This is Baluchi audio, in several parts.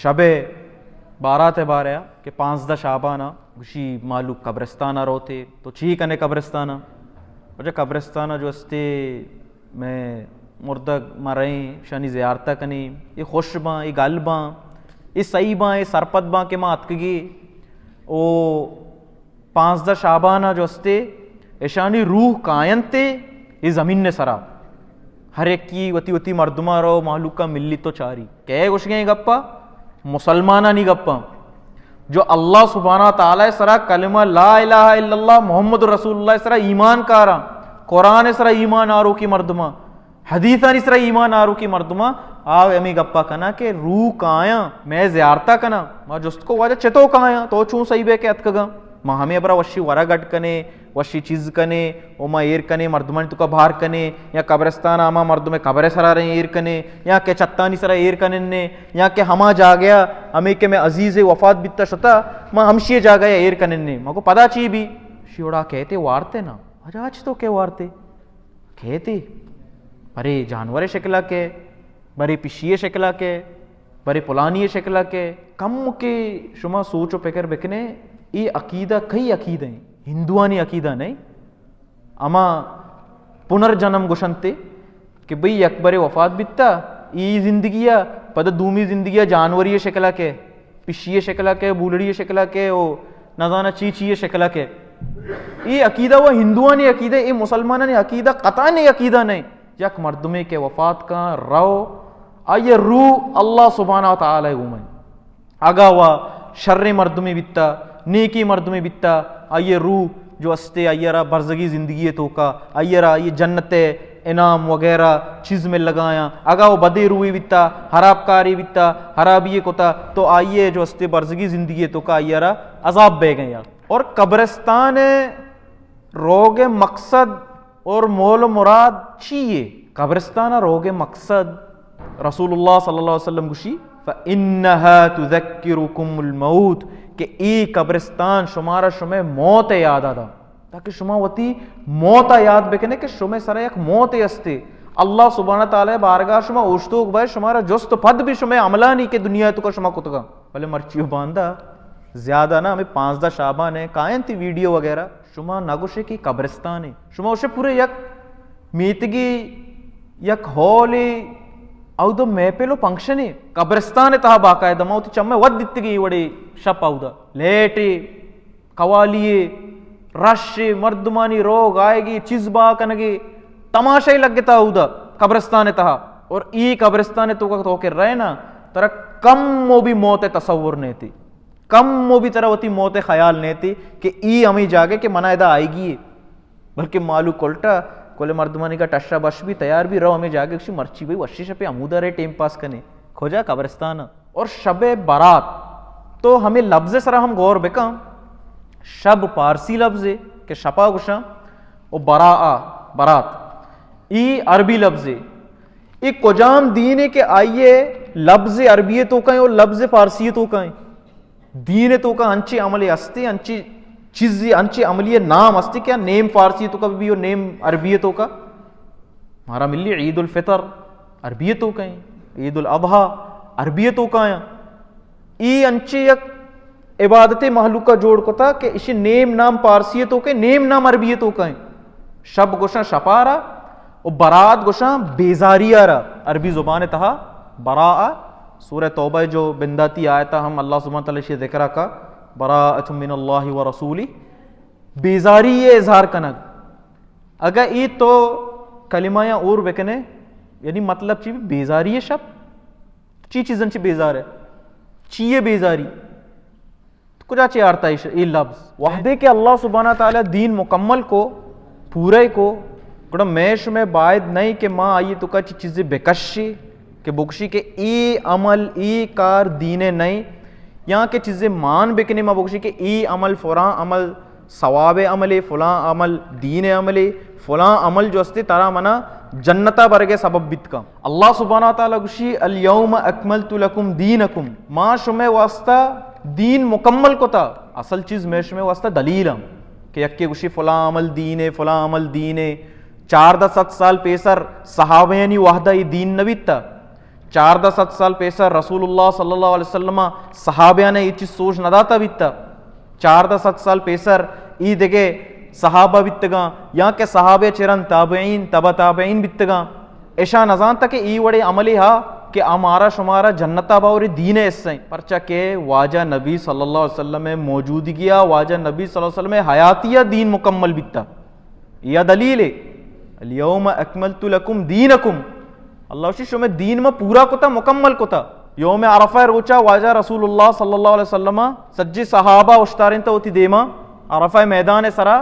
شب بارات ءِ بارہ ءَ کہ پانزدہ شعبان ءَ گوشی مہلوک قبرستان ءَ روتے، تو چی کنے قبرستان ءَ؟ واجہ قبرستان ءَ جو استے مئے مردگ مریں، شانی زیارت ءَ کنیں، اے خوش باں، اے گل باں، اے سہی باں، اے سرپد باں کہ ما اتکگی او پانزدہ شعبان ءَ جو استے، اشانی روح کاینتے اے زمین ءِ سرا۔ ہر یکی وتی وتی مردماں رو مہلوکاں ملی تو چاری۔ کئے گوشگیں اے گپا؟ مسلمانانی گپا۔ جو اللہ سبحانہ و تعالی ءِ سرا کلمہ لا الہ الا اللہ محمد رسول اللہ ءِ سرا ایمان کاراں، قرآن ءِ سرا ایمان آروکی مردماں، حدیثانی سرا ایمان آروکی مردماں، آ ہمے گپا کناں کہ روح کایاں، مئے زیارتا کناں۔ ما جست کو واجہ چتو کایاں؟ تو چون سہی بے کہ اتکگاں؟ ما ہمے ہبرا وشی ورگ اڈ کنے، وشی چیز کنے، او ما ایر کنے، مردمانی توکا بہار کنے، یا قبرستان ہما مردم قبر سرا رہیں ایر کنے، یا کہ چتانی سرا ایر کننے، یا کہ ہما جاگہ ہمے کہ مئے عزیز وفات بیتا شتا، ما ہمشی جاگہ ایر کننے۔ ما کو پدا چی بی؟ شیوڑا کہتے وارتے نا۔ اجا چتو کہ وارتے؟ کھیتی، برے جانور شکلا کے، برے پشی شکلا کے، برے پلانی شکلا کے۔ کم کہ شما سوچ و فکر بکنے، اے عقیدہ کئی عقیدہ ہیں؟ ہندوانی عقیدہ نہیں۔ اما پنرجنم گوشنتے کہ بھئی یک برے وفات بیتا، ای زندگی ءَ، پدا دومی زندگی ءَ جانوری شکلا کے، پشی شکلا کے، بولڑی شکلا کے، او نزانہ چی چی شکلا کے۔ ای عقیدہ و ہندوانی عقیدہ، ای مسلمانانی عقیدہ قطعاً ای عقیدہ نہیں۔ یک مردمے کہ وفات کن رو، آئی روح اللہ سبحانہ و تعالی گومن۔ اگا وا شریں مردمے بیتا، نیکیں مردمے بیتا، آئی روح جو استے، آئی را برزگی زندگی توکا، آئی را آئی جنت انعام وغیرہ چیز ملگایاں۔ اگا وہ بدے روحے بیتا، حراب کارے بیتا، حرابی کتا، تو آئی جو استے برزگی زندگی توکا آئی را عذاب بہ گیا۔ اور قبرستان روگ مقصد اور مول و مراد چیے؟ قبرستان روگ مقصد، رسول اللہ صلی اللہ علیہ وسلم گوشی، فإنها تذکرکم الموت، کہ ای قبرستان شمارا شمے موت یاد آ دا، تاکہ شما وتی موت یاد بکنے کہ شمے سر یک موت استے۔ اللہ سبحانہ تعالی بارگاہ شما اوشتوک بے، شمارا جست پد بھی شمے عملانی کہ دنیا توکا شما کتگا۔ بلے مرچی و باندا زیادہ نہ، ہمیں پانزدہ شعبان ہے، کائن تھی ویڈیو وغیرہ۔ شما نہ گوشے کہ قبرستان ہے، شما گوشے پورے یک میتگی، یک ہال ہے، اودو محفل و فنکشن ہے۔ قبرستان تہا باقاعدہ ما وتی چمے ود دیتگی وڑے شپ اودا لیٹ ہے، قوالی ہے، رش ہے، مردمانی روگ آئیگی، چیز با کنگی، تماشائی لگتا اودا قبرستان تہا۔ اور ای قبرستان توکا تو کہ رہے نا، ترا کم و بھی موت تصور نہیں تھی۔ کم و بھی ترا وتی موت خیال نہیں تھی کہ ای ہمیں جاگے کہ منا ادا آئیگی ہے۔ بلکہ مالو کلٹا، کل مردمانی کا ٹشا بش بھی تیار بھی رو ہمیں جاگے، کسی مرچی بھئی وشی شپے ہمودا رہے ٹیم پاس کنے۔ کھوجا قبرستان۔ اور شب برات تو ہمیں لفظ سرا ہم غور بکن۔ شب پارسی لفظ ہے کہ شپا گشاں، و براء، برات، ای عربی لفظ ہے۔ ای کجام دین ہے کہ آئیے لفظ عربی توکا ہیں اور لفظ فارسی توکا ہیں؟ دین توکا انچے عمل ہستے، انچے چیزی، انچے عملی نام ہستے کہ نیم فارسی توکا بھی اور نیم عربی توکا؟ ہمارا ملی عید الفطر عربی توکا ہیں، عید الاضحی عربی توکا ہیں۔ ای انچے یک عبادت مہلوکا جوڑ کتا کہ اشی نیم نام پارسی توکا ہیں، نیم نام عربی توکا ہیں۔ شب گوشاں شپارا و برات گوشاں بیزاری آرا۔ عربی زبان تہا براء، سورہ توبہ جو بنداتی آیتا ہم اللہ سبحانہ تعالی شی ذکر کا، براءۃ من اللہ و رسولہ، بیزاری یہ اظہار کنگ۔ اگہ ای تو کلمہ یا اور بکنے، یعنی مطلب چی؟ بیزاری شپ؟ چی چیزن چی بیزار ہے؟ چی یہ بیزاری؟ کجا چے آرتا اے ش-، اے لفظ؟ وہدے کہ اللہ سبحانہ تعالی دین مکمل کو، پورے کو، گڑا میں شمے باید نہیں کہ ما آئی توکا چی چیزیں بکشی، کہ بکشی کہ اے عمل، اے کار دینے نہیں، یا کہ چیزیں مان بکنے ما بکشی کہ اے عمل، فلاں عمل ثواب عملے، فلاں عمل دین عملے، فلاں عمل جو استے ترا منا جنتا برگے سبب بیت کا۔ اللہ سبحانہ و تعالی گوشی، الیوم اکملت لکم دینکم، ما شمے واسطہ دین مکمل کتا۔ اصل چیز میں شمے واسطہ دلیل ہم کہ یکے گوشی فلاں عمل دینے، فلاں عمل دینے۔ چاردہ صد سال پیسر صحابیانی وحدہ ای دین نبیتا۔ چاردہ سد سال پیسر رسول اللہ صلی اللہ علیہ وسلم ءَ صحابیاں ءَ اے چیز سوج نہ داتا بیتا۔ چاردہ سد سال پیسر اے دگہ صحابہ بیتگاں یا کہ صحابہ چہ رند تابعین، تبع تابعین بیتگاں، اشاں نہ زانتا کہ اے وڑیں عملے ہا کہ آ مارا شمارا جنتا باورے، دین ءِ حصہ ایں۔ پرچا کہ واجہ نبی صلی اللہ علیہ وسلم ءِ موجودگی ءَ، واجہ نبی صلی اللہ علیہ وسلم ءِ حیاتی ءَ دین مکمل بیتا۔ یا دلیل ہے، الیوم اکملت لکم دینکم، اللہ وشی شمے دین ما پورا کتا، مکمل کتا۔ یوم عرفہ روچا واجہ رسول اللہ صلی اللہ علیہ وسلم سجی صحابہ اشتارینتا وتی دیما عرفہ میدان سرا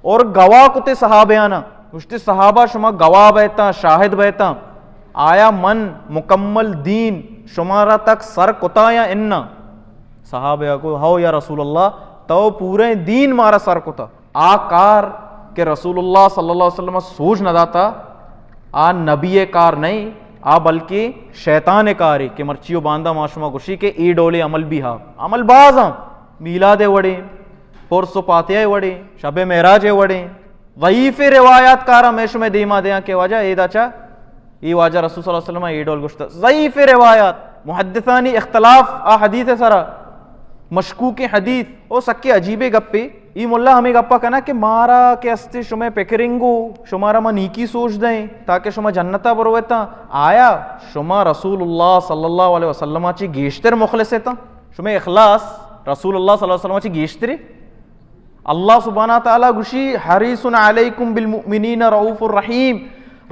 اور گواہ کتے صحابیانا، گوشتے صحابہ شما گواہ بیتا، شاہد بیتا، آیا من مکمل دین شمارا تک سر کتا یا انا؟ صحابہ کو ہو یا رسول اللہ، تو پورے دین مارا سر کتا۔ آ کار کہ رسول اللہ صلی اللہ علیہ وسلم سوج نہ داتا، آ نبی ءِ کار نہیں، آ بلکہ شیطان ءِ کارے کہ مرچی و باندا ما شما گوشی کہ اے ڈولے عمل بھی ہا۔ عمل باز ہاں، میلاد ءِ وڑیں، پرس و پاتحہ ءِ وڑیں، شب معراج ءِ وڑیں، ضعیف روایات کارا میں شمے دیما دیاں کہ واجہ اے دا چا، اے واجہ رسول صلی اللہ علیہ وسلم اے ڈول گوشتا۔ ضعیف روایات، محدثانی اختلاف آ حدیث سرا، مشکوک حدیث، او سکے عجیبے گپے۔ ای ملا ہمیں گپا کنا کہ مارا کہ استے شمے پکرنگو، شمارا ما نیکی سوچ دیں تاکہ شما جنتا برویتاں۔ آیا شما رسول اللہ صلی اللہ علیہ وسلم چی گیشتر مخلص اتاں؟ شمے اخلاص رسول اللہ صلی اللہ علیہ وسلم چی گیشترے؟ اللہ سبحانہ تعالی گوشی، حریص علیکم بالمؤمنین رؤوف الرحیم۔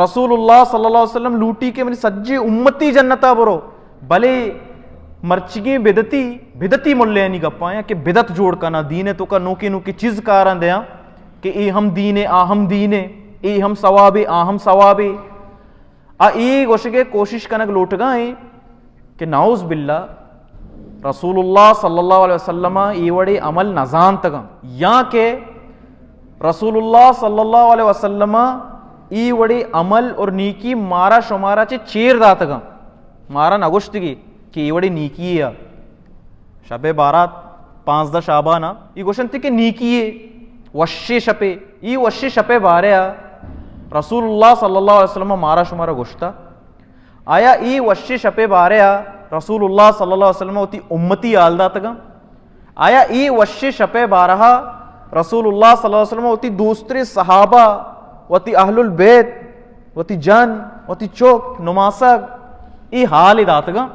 رسول اللہ صلی اللہ علیہ وسلم لوٹی کہ منی سجے امتی جنتا برو، بلے مرچگیں بدتی، بدتی ملینی گپاں کہ بدت جوڑ کنا، دین توکا نوکی نوکی چیز کاراں دیاں کہ اے ہم دینے، آ ہم دینے، اے ہم ثوابے، آ ہم ثوابے۔ آ اے گوشگے کوشش کنگ لوٹگا ایں کہ نعوذ باللہ رسول اللہ صلی اللہ علیہ وسلم اے وڑے عمل نزانتگاں، یا کہ رسول اللہ صلی اللہ علیہ وسلم اے وڑے عمل اور نیکی مارا شمارا چے چیر داتگاں، مارا نگوشتگی کہ اے وڑے نیکی ہے۔ شب بارات، پانزدہ شعبان، ای گوشنتی کہ نیکی ہے، وشے شپے، ای وشے شپے بارے رسول اللہ صلی اللہ علیہ وسلم مارا شمارا گوشتا؟ آیا ای وشی شپے بارے آ رسول اللہ صلی اللہ علیہ وسلم وتی امتی حال داتگاں؟ آیا ای وشی شپے بارہا رسول اللہ صلی اللہ علیہ وسلم وتی دوستری صحابہ، وتی اہل البیت، وتی جن، وتی چک، نماسگ، ای حال داتگاں؟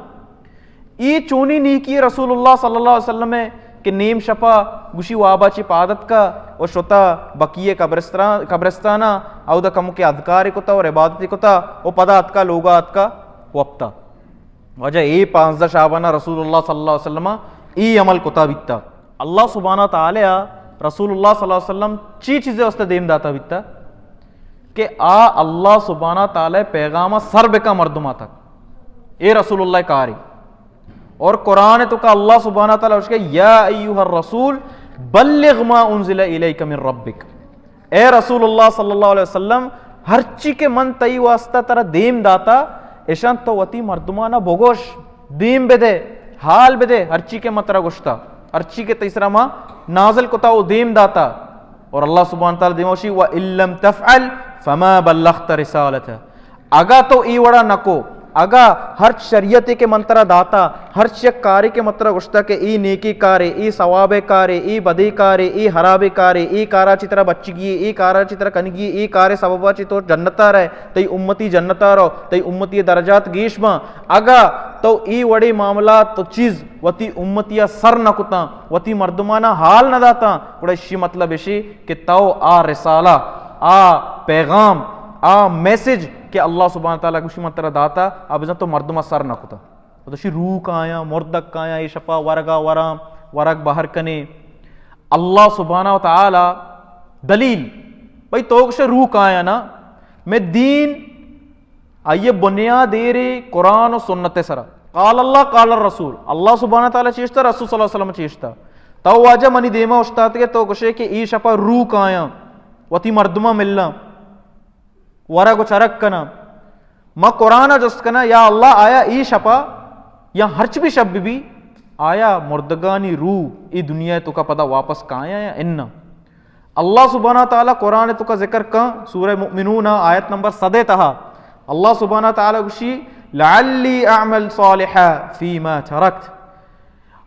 ای چونی نیکی رسول اللہ صلی اللہ علیہ وسلم ہے کہ نیم شپا گوشی وابا چی پاد اتکا و شتا بقیع قبرستان، قبرستانا اودا کمکے اذکارے کتا و عبادتے کتا و پدا اتکا لوگا اتکا وپتا۔ واجہ اے پانزدہ شعبانا رسول اللہ صلی اللہ علیہ وسلم اے عمل کتا بیتا۔ اللہ سبحانہ تعالی رسول اللہ صلی اللہ علیہ وسلم چی چیزے واسطہ دیم داتا بیتا کہ آ اللہ سبحانہ تعالی پیغام سر بکا مردماں تک۔ اے رسول اللہ کاری۔ اور قرآن توکا اللہ سبحانہ تعالی گوشگا، یا ایھا الرسول بلغ ما انزل الیک من ربک۔ اے رسول اللہ صلی اللہ علیہ وسلم، ہرچی کہ من تئی واسطہ ترا دیم داتا، اشان تو وتی مردمانا بگوش، دیم بدے، حال بدے، ہرچی کہ من ترا گوشتا، ہرچی کہ تئی سرا ما نازل کتا و دیم داتا۔ اور اللہ سبحانہ تعالی دیما گوشی، وان لم تفعل فما بلغت رسالتہ۔ اگا تو ای وڑا نکو، اگا ہرچ شریعتے کہ من ترا داتا، ہرچ یک کارے کہ من ترا گوشتا کہ ای نیکی کارے، ای ثوابے کارے، ای بدی کارے، ای حرابے کارے، ای کارا چی ترا بچگی، ای کارا چی ترا کنگی، ای کارے سببا چی تو جنتا رہے، تئی امتی جنتا رو، تئی امتی درجات گیش باں۔ اگا تو ای وڑے معاملات تو چیز وتی امتیا سر نہ کتاں، وتی مردمانا حال نہ داتاں، گڑا اشی مطلب اشی کہ تو آ رسالہ، آ پیغام، آ میسج کہ اللہ سبحانہ تعالی گوشی من ترا داتا، آ بزاں تو مردما سر نہ کتا۔ و تو شی روح کایاں، مردگ کایاں، اے شپا ورگا وراں، ورگ بہر کنے۔ اللہ سبحانہ و تعالی دلیل، بھئی تو گوشے روح کایاں نا، میں دین آئی بنیاد ایرے قرآن و سنت سرا۔ قال اللہ، قال الرسول۔ اللہ سبحانہ تعالی چیشتا، رسول صلی اللہ علیہ وسلم چیشتا۔ تو واجہ منی دیما اشتاتگے، تو گوشے کہ ای شپا روح کایاں، وتی مردماں ملاں، ورگ و چرگ کناں۔ ما قرآن جست کناں، یا اللہ، آیا ای شپا یا ہرچ بھی شپ بی، آیا مردگانی روح ای دنیا توکا پدا واپس کایاں یا اناں؟ اللہ سبحانہ تعالی قرآن توکا ذکر کن، سورہ مؤمنون آیت نمبر صد تہا اللہ سبحانہ تعالی گوشی، لعلی اعمل صالحا فیما ترکت۔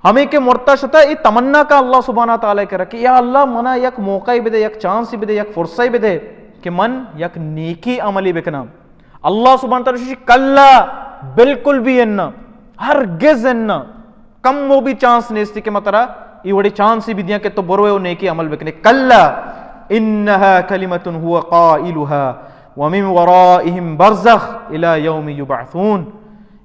ہمے کہ مرتا شتا، اے تمنا کا اللہ سبحانہ تعالی کرا کہ یا اللہ، منا یک موقع بدے، یک چانس بدے، یک فرصہ بدے کہ من یک نیکی عملی بکناں۔ اللہ سبحانہ تعالی شی کلا، بالکل بھی اناں، ہرگز اناں، کمو بھی چانس نیستی کہ ما ترا ای وڑی چانس بھی دیاں کہ تو بروے و نیکی عمل بکنے۔ کلا انها کلمة هو قائلها ومن ورائهم برزخ الی یوم یبعثون۔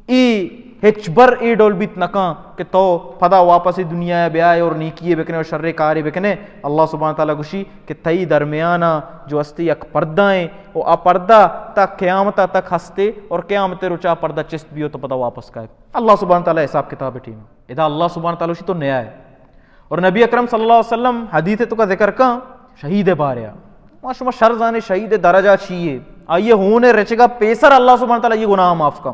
ای ہچبر ای ڈول بیت نکاں کہ تو پدا واپس دنیا بیائے اور نیکی بکنے اور شر کاری بکنے۔ اللہ سبحانہ تعالی گوشی کہ تئی درمیانا جو استی یک پردہ ایں، و آ پردہ تا قیامتا تک ہستے اور قیامت روچا پردہ چست بیو تو پدا واپس کائے۔ اللہ سبحانہ تعالی حساب کتاب ٹیم۔ ادا اللہ سبحانہ تعالی شی تو نیائے۔ اور نبی اکرم صلی اللہ علیہ وسلم حدیث توکا ذکر کن شہید باریا۔ ما شما شر زانے شہید درجہ چیئے۔ آئیے ہونے رچگا پیسر اللہ سبحانہ تعالی یہ گناہ معاف کن۔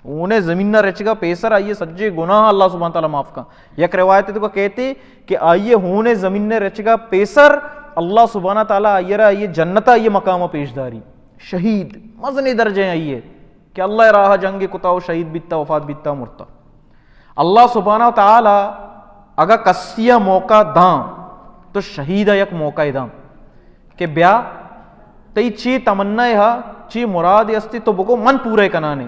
ہونے زمین نہ رچگا پیسر آئیے سجے گناہ اللہ سبحانہ تعالی معاف کن۔ یک روایت توکا کہتے کہ آئیے ہونے زمین نہ رچگا پیسر اللہ سبحانہ تعالی آئیے را آئیے جنتا آئیے مقام پیش داری۔ شہید مزنی درجہ آئیے کہ اللہ راہ جنگ کتا و شہید بیتا، وفات بیتا، مرتا۔ اللہ سبحانہ و تعالی اگا کسی موقع داں تو شہید یک موقع داں کہ بیا، تئی چی تمنا ہا، چی مراد استی تو بگو، من پورے کنانے۔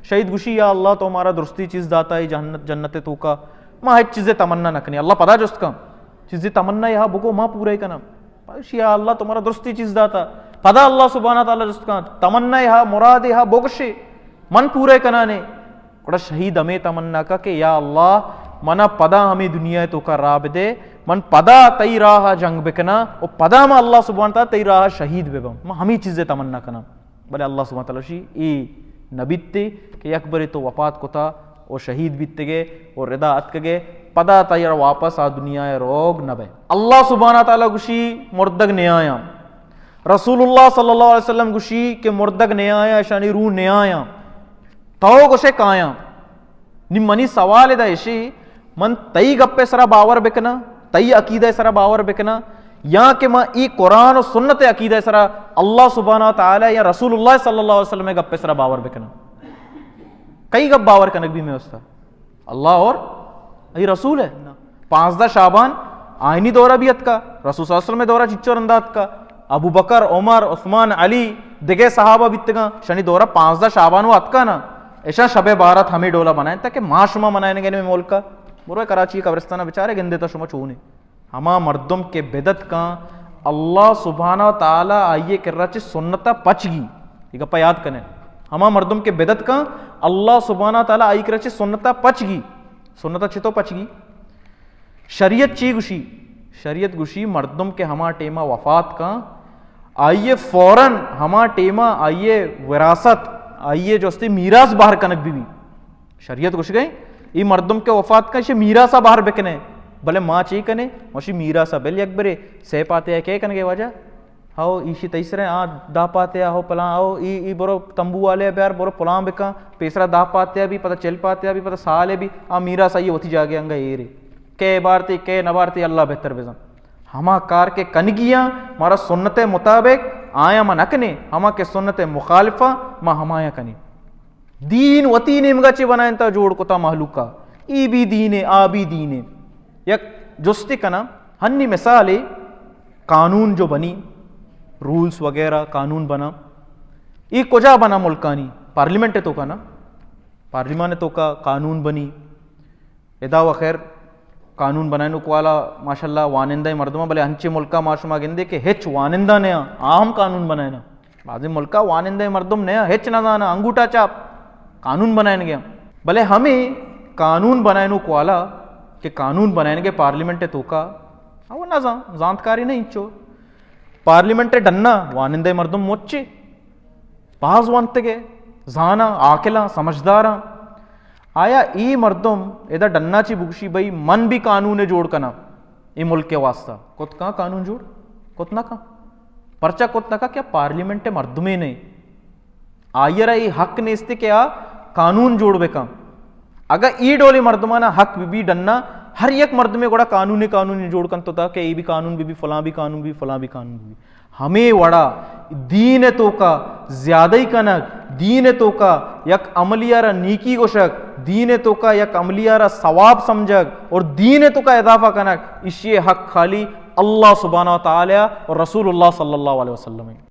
شہید گوشی، یا اللہ تو مارا درستی چیز داتا ہے جنت، جنت توکا، ما ہچ چیزے تمنا نہ کنی۔ اللہ پدا جست کن، چیزی تمنا ہا بگو، ما پورے کناں۔ گوشی، یا اللہ تو مارا درستی چیز داتا۔ پدا اللہ سبحانہ تعالی جست کن، تمنا ہا، مراد ہا بگشے، من پورے کنانے۔ گڑا شہید ہمے تمنا کا کہ یا اللہ، منا پدا ہمے دنیا توکا راہ بدے، من پدا تئی راہ جنگ بکناں و پدا ما اللہ سبحانہ تعالی تئی راہ شہید بباں۔ ما ہمے چیزے تمنا کناں۔ بلے اللہ سبحانہ تعالی شی ای نبیتے کہ یک برے تو وفات کتا و شہید بیتگے و ردا اتکگے، پدا تئی را واپس آ دنیا روگ نبے۔ اللہ سبحانہ تعالی گوشی مردگ نیایاں۔ رسول اللہ صلی اللہ علیہ وسلم گوشی کہ مردگ نیایاں، اشانی روح نیایاں۔ تو گوشے کایاں۔ نی منی سوال ادا اشی، من تئی گپے سرا باور بکناں، تئی عقیدہ سرا باور بکناں، یا کہ من ای قرآن و سنت عقیدہ سرا اللہ سبحانہ و تعالی یا رسول اللہ صلی اللہ علیہ وسلم گپے سرا باور بکناں؟ کئی گپ باور کنگ بی میں استا؟ اللہ اور ای رسول ہے۔ پانزدہ شعبان آئینی دورہ بھی اتکا، رسول صلی اللہ علیہ وسلم دورہ چچو رندا اتکا، ابو بکر، عمر، عثمان، علی، دگہ صحابہ بیتگاں، شنی دورہ پانزدہ شعبان و اتکا نا، اشاں شب بارات ہمیں ڈولا بنائیں تاکہ ما شما منائیں گے ملکا۔ برو کراچی قبرستان بچارے گندے تا شما چونے۔ ہما مردم کہ بدعت کاں، اللہ سبحانہ و تعالی آئیے کرا چہ سنتا پچ گی۔ یہ گپا یاد کنے۔ ہما مردم کہ بدعت کاں، اللہ سبحانہ و تعالی آئی کرا چہ سنتا پچ گی۔ سنتا چتو پچ گی؟ شریعت چی گوشی؟ شریعت گوشی مردم کہ ہما ٹیما وفات کاں، آئیے فوراً ہما ٹیما آئیے وراثت، آئیے جو استے میراث باہر کنگ بی بی۔ شریعت گوش گئے، ای مردم کہ وفات کن، اشی میراثا باہر بکنے۔ بلے ما چی کنے؟ ما اشی میراثا بل یک برے، سے پاتیا کے کنگے واجہ؟ ہاو، ایشی تئی سرے، آ دہ پاتیا، ہاو پلان، ہاو، ای، ای برو تمبو والے بیار، برو پلان بکن، پیسرا دہ پاتیا بھی، پتہ چل پاتیا بھی، پتہ سالے بھی، آ میراث آئیے وتی جاگے انگا ایرے۔ کے بارتی، کے نبارتی، اللہ بہتر بزن۔ ہما کار کے کنگیاں، مارا سنت مطابق آیا ما نکنے، ہما کے سنت مخالفہ ما ہمایا کنے۔ دین وتی نیمگا چے بنائینتا جوڑ کتا مہلوکا۔ ای بھی دینے، آ بھی دینے۔ یک جستے کنا، ہنی مثالے، قانون جو بنی، رولز وغیرہ قانون بنا، ای کجا بنا ملکانی؟ پارلیمنٹ توکا نا؟ پارلیمان توکا قانون بنی۔ ادا و خیر قانون بنائینوک والا ماشاءاللہ وانندہ مردم، بلے انچے ملکا ما شما گندے کہ ہچ وانندہ نیا، آ ہم قانون بنائینا۔ بعضی ملکا وانندہ مردم نیا، ہچ نہ زانا، انگوٹا چاپ، قانون بنائن گیا۔ بلے ہمیں قانون بنائنوک والا کہ قانون بنائن گے پارلیمنٹ توکا، وہ نہ زان، زانتکاری نہیں چو۔ پارلیمنٹ ڈنا وانندہ مردم مچے، باز وانتگے، زانا، عاقلاں، سمجھداراں۔ آیا ای مردم ادا ڈنا چی بگشی بھئی من بھی قانون جوڑ کنا؟ اے ملک ء واسطہ کت کاں قانون جوڑ؟ کت نہ کاں۔ پرچا کت نہ کاں؟ کہ پارلیمنٹ ء مردمے نے، آئی ء را اے حق نیست کہ آ قانون جوڑ بہ کاں۔ اگاں اے ڈولیں مردمانا حق بہ بی ڈنا، ہر یک مردمے گڑا قانون قانون جوڑ کنت تاکہ اے بھی قانون بہ بی، فلاں بھی قانون بہ بی، فلاں بھی قانون بہ بی۔ ہمے وڑا دین ءِ توکا زیادہی کنگ، دین ءِ توکا یک عملی ءَ را نیکی گوشگ، دین ءِ توکا یک عملی ءَ را ثواب سمجھگ اور دین ءِ توکا اضافہ کنگ، ایشی ءِ حق خالی اللہ سبحانہ و تعالی اور رسول اللہ صلی اللہ علیہ وسلم ءِ۔